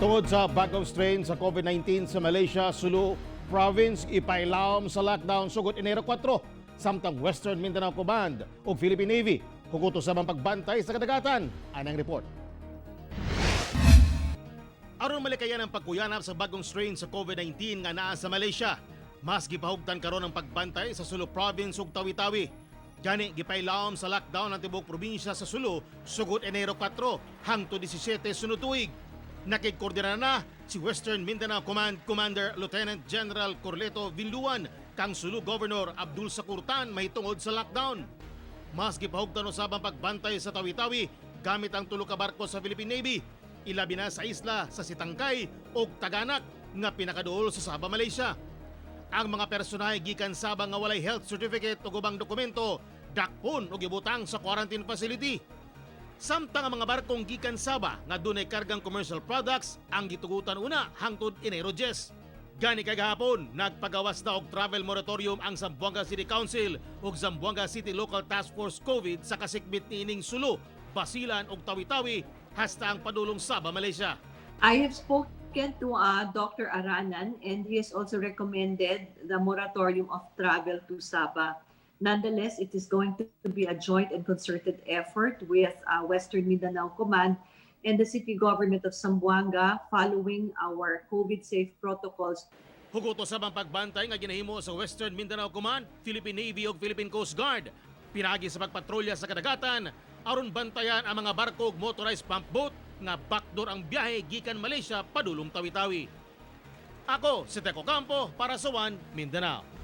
Tungod sa bagong strain sa COVID-19 sa Malaysia, Sulu Province ipailawom sa lockdown sugod Enero 4, samtang Western Mindanao Command ug Philippine Navy hugot sa pagbantay sa kadagatan. Anang report. Aron malikayan ang pagkuyanap sa bagong strain sa COVID-19 nga naa sa Malaysia, mas gipahugtan karon ang pagbantay sa Sulu Province ug Tawi-Tawi. Gani gipailawom sa lockdown ang tibuok probinsya sa Sulu sugod Enero 4 hangtod 17 sunod tuig. Nakigkoordina na si Western Mindanao Command Commander Lieutenant General Corleto Vinluan kang Sulu Governor Abdul Sakur Tan mahitungod sa lockdown. Mas gipahugtan usab ang pagbantay sa Tawi-Tawi gamit ang tulo ka barko sa Philippine Navy, ilabi na sa isla sa Sitangkai ug Taganak nga pinakaduol sa Sabah, Malaysia. Ang mga personahe gikan Sabah nga walay health certificate ug ubang dokumento dakpon ug ibutang sa quarantine facility. Samtang ang mga barkong gikan Sabah nga dunay kargang commercial products ang gitugutan una hangtod Enero 10. Gani kagahapon, nagpagawas na og travel moratorium ang Zamboanga City Council ug Zamboanga City Local Task Force COVID sa kasikbit niining Sulu, Basilan ug Tawi-Tawi hasta ang padulong Sabah, Malaysia. I have spoken to Dr. Aranan and he has also recommended the moratorium of travel to Sabah. Nonetheless, it is going to be a joint and concerted effort with Western Mindanao Command and the city government of Zamboanga following our COVID-safe protocols. Hugot usab ang pagbantay nga ginahimo sa Western Mindanao Command, Philippine Navy ug Philippine Coast Guard. Pinaagi sa pagpatrolya sa kadagatan aron bantayan ang mga barko ug motorized pump boat nga backdoor ang biyahe gikan Malaysia padulong Tawi-Tawi. Ako si Teco Campo para sa One Mindanao.